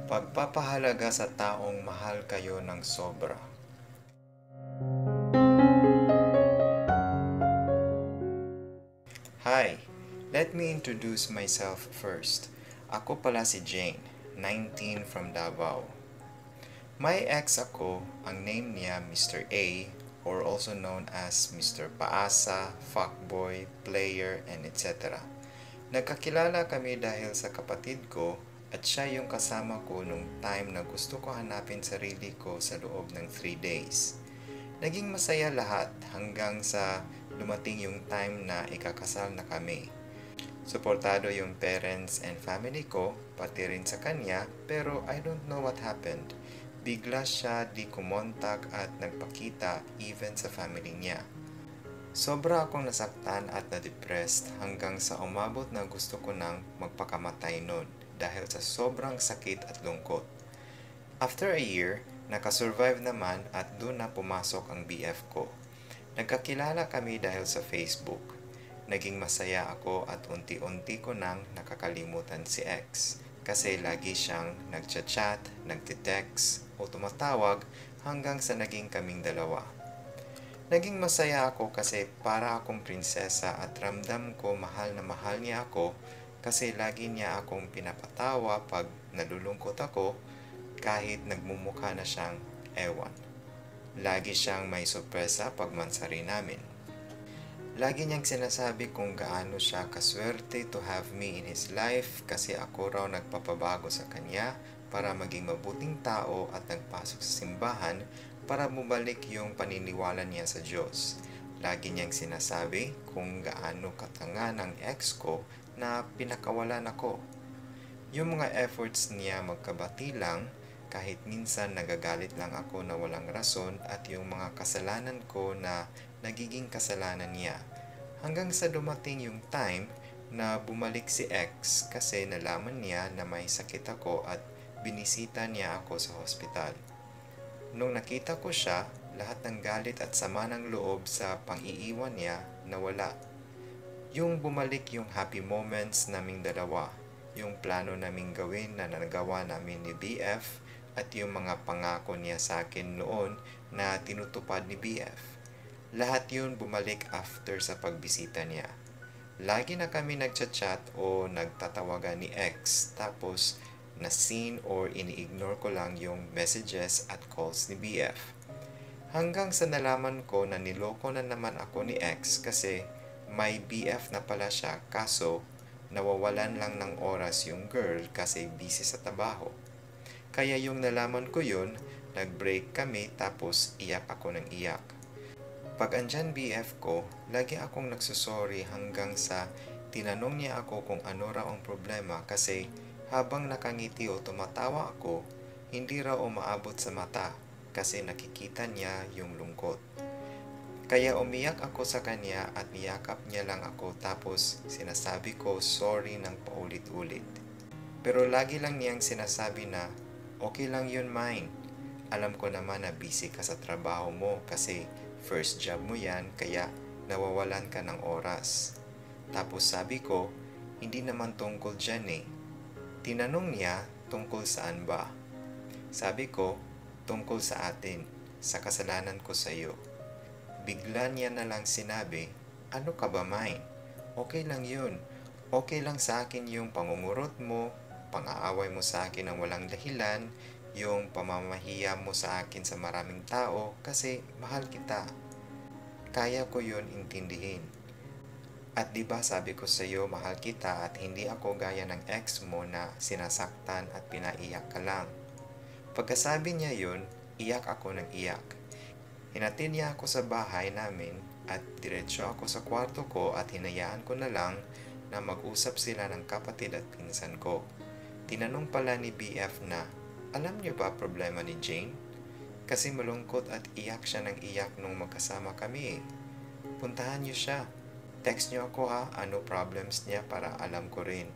Pagpapahalaga sa taong mahal kayo ng sobra. Hi, let me introduce myself first. Ako pala si Jane, 19 from Davao. May ex ako, ang name niya Mr. A, or also known as Mr. Paasa, fuckboy, player, and etc. Nagkakilala kami dahil sa kapatid ko at siya yung kasama ko nung time na gusto ko hanapin sarili ko sa loob ng 3 days. Naging masaya lahat hanggang sa dumating yung time na ikakasal na kami. Suportado yung parents and family ko, pati rin sa kanya, pero I don't know what happened. Bigla siya di kumontak at nagpakita even sa family niya. Sobra akong nasaktan at na-depressed hanggang sa umabot na gusto ko nang magpakamatay nun dahil sa sobrang sakit at lungkot. After a year, nakasurvive naman at doon na pumasok ang BF ko. Nagkakilala kami dahil sa Facebook. Naging masaya ako at unti-unti ko nang nakakalimutan si X kasi lagi siyang nagchat-chat, nagte-text o tumatawag hanggang sa naging kaming dalawa. Naging masaya ako kasi para akong prinsesa at ramdam ko mahal na mahal niya ako kasi lagi niya akong pinapatawa pag nalulungkot ako kahit nagmumukha na siyang ewan. Lagi siyang may sorpresa pag mansari namin. Lagi niyang sinasabi kung gaano siya kaswerte to have me in his life kasi ako raw nagpapabago sa kanya para maging mabuting tao at nagpasok sa simbahan para bumalik yung paniniwala niya sa Diyos. Lagi niyang sinasabi kung gaano katanga ng ex ko na pinakawalan ako. Yung mga efforts niya magkabati lang, kahit minsan nagagalit lang ako na walang rason at yung mga kasalanan ko na nagiging kasalanan niya. Hanggang sa dumating yung time na bumalik si X kasi nalaman niya na may sakit ako at binisita niya ako sa hospital. Nung nakita ko siya, lahat ng galit at sama ng loob sa pang-iiwan niya nawala. Yung bumalik yung happy moments naming dalawa, yung plano naming gawin na nagawa namin ni BF at yung mga pangako niya sa akin noon na tinutupad ni BF. Lahat yun bumalik after sa pagbisita niya. Lagi na kami nagchat-chat o nagtatawagan ni X tapos na-seen or ini-ignore ko lang yung messages at calls ni BF. Hanggang sa nalaman ko na niloko na naman ako ni X kasi may BF na pala siya kaso nawawalan lang ng oras yung girl kasi busy sa trabaho. Kaya yung nalaman ko yun, nag-break kami tapos iyak ako ng iyak. Pag andyan BF ko, lagi akong nagsusorry hanggang sa tinanong niya ako kung ano raw ang problema kasi habang nakangiti o tumatawa ako, hindi raw umaabot sa mata kasi nakikita niya yung lungkot. Kaya umiyak ako sa kanya at niyakap niya lang ako tapos sinasabi ko sorry ng paulit-ulit. Pero lagi lang niyang sinasabi na okay lang yun mine. Alam ko naman na busy ka sa trabaho mo kasi first job mo yan kaya nawawalan ka ng oras. Tapos sabi ko, hindi naman tungkol dyan eh. Tinanong niya tungkol saan ba? Sabi ko, tungkol sa atin, sa kasalanan ko sa iyo. Bigla niya na lang sinabi, ano ka ba mine? Okay lang yun. Okay lang sa akin yung pangungurot mo, pang-aaway mo sa akin ng walang dahilan, yung pamamahiya mo sa akin sa maraming tao kasi mahal kita. Kaya ko yun intindihin. At diba sabi ko sa iyo mahal kita at hindi ako gaya ng ex mo na sinasaktan at pinaiyak ka lang. Pagkasabi niya yun, iyak ako ng iyak. Hinatid niya ako sa bahay namin at diretso ako sa kwarto ko at hinayaan ko na lang na mag-usap sila ng kapatid at pinsan ko. Tinanong pala ni BF na, alam niyo ba problema ni Jane? Kasi malungkot at iyak siya ng iyak nung magkasama kami. Puntahan niyo siya. Text niyo ako ha, ano problems niya para alam ko rin.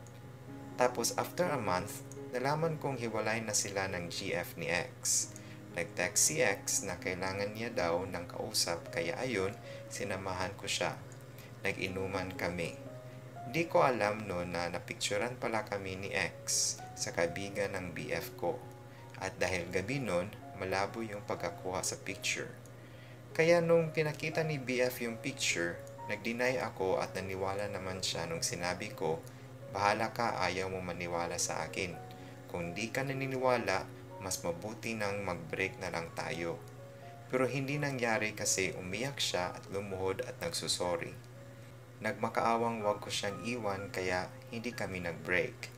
Tapos after a month, nalaman kong hiwalay na sila ng GF ni X. Nag-text si X na kailangan niya daw ng kausap kaya ayun, sinamahan ko siya. Nag-inuman kami. Di ko alam noon na napicturan pala kami ni X sa kaibigan ng BF ko. At dahil gabi noon, malabo yung pagkakuha sa picture. Kaya nung pinakita ni BF yung picture, nag-deny ako at naniwala naman siya nung sinabi ko, bahala ka, ayaw mo maniwala sa akin. Kung di ka naniniwala, mas mabuti nang mag-break na lang tayo. Pero hindi nangyari kasi umiyak siya at lumuhod at nagsusorry. Nagmakaawang wag ko siyang iwan kaya hindi kami nag-break.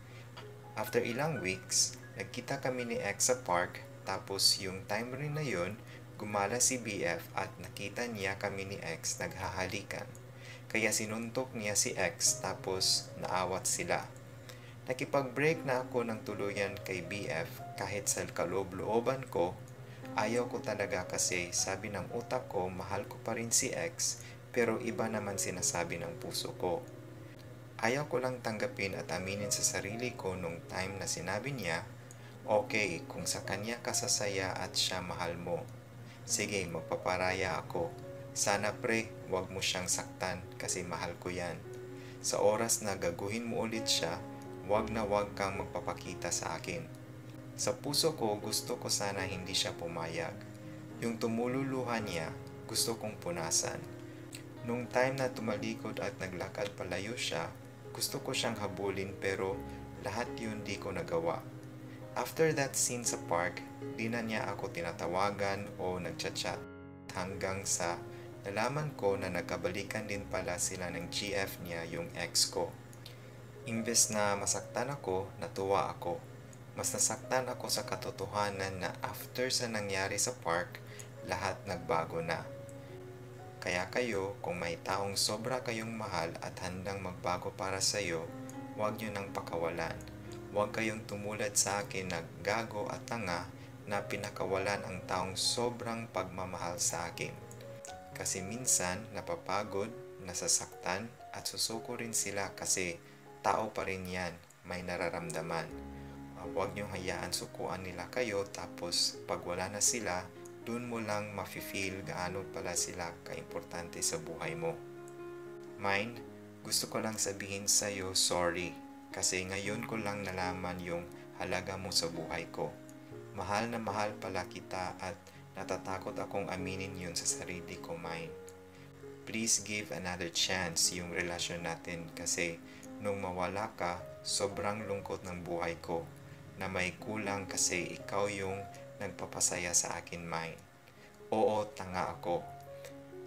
After ilang weeks, nagkita kami ni X sa park tapos yung time rin na yun, gumala si BF at nakita niya kami ni X naghahalikan. Kaya sinuntok niya si X tapos naawat sila. Nakipag-break na ako ng tuluyan kay BF kahit sa kaloob-looban ko, ayaw ko talaga kasi sabi ng utak ko mahal ko pa rin si X pero iba naman sinasabi ng puso ko. Ayaw ko lang tanggapin at aminin sa sarili ko nung time na sinabi niya, okay, kung sa kanya ka sasaya at siya mahal mo. Sige, magpaparaya ako. Sana pre, wag mo siyang saktan kasi mahal ko yan. Sa oras na gaguhin mo ulit siya, wag na wag kang magpapakita sa akin. Sa puso ko, gusto ko sana hindi siya pumayag. Yung tumululuha niya, gusto kong punasan. Nung time na tumalikod at naglakad palayo siya, gusto ko siyang habulin pero lahat yun di ko nagawa. After that scene sa park, di na niya ako tinatawagan o nagchat-chat hanggang sa nalaman ko na nagkabalikan din pala sila ng GF niya yung ex ko. Imbes na masaktan ako, natuwa ako. Mas nasaktan ako sa katotohanan na after sa nangyari sa park, lahat nagbago na. Kaya kayo, kung may taong sobra kayong mahal at handang magbago para sa iyo, huwag nyo nang pakawalan. Huwag kayong tumulad sa akin na gago at tanga na pinakawalan ang taong sobrang pagmamahal sa akin. Kasi minsan napapagod, nasasaktan at susuko rin sila kasi tao pa rin yan, may nararamdaman. Huwag niyong hayaan sukuan nila kayo tapos pag wala na sila, dun mo lang mafe-feel gaano pala sila kaimportante sa buhay mo. Mine, gusto ko lang sabihin sa'yo sorry kasi ngayon ko lang nalaman yung halaga mo sa buhay ko. Mahal na mahal pala kita at natatakot akong aminin yun sa sarili ko, Mine. Please give another chance yung relasyon natin kasi nung mawala ka, sobrang lungkot ng buhay ko na may kulang kasi ikaw yung nagpapasaya sa akin, Mine. Oo, tanga ako.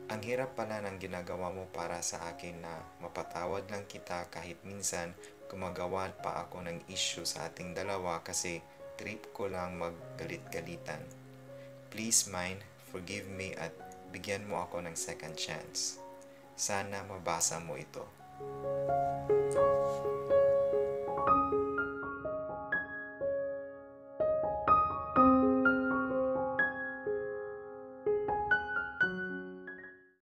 Ang hirap pala ng ginagawa mo para sa akin na mapatawad lang kita kahit minsan gumagawa pa ako ng issue sa ating dalawa kasi trip ko lang maggalit-galitan. Please, Mine, forgive me at bigyan mo ako ng second chance. Sana mabasa mo ito.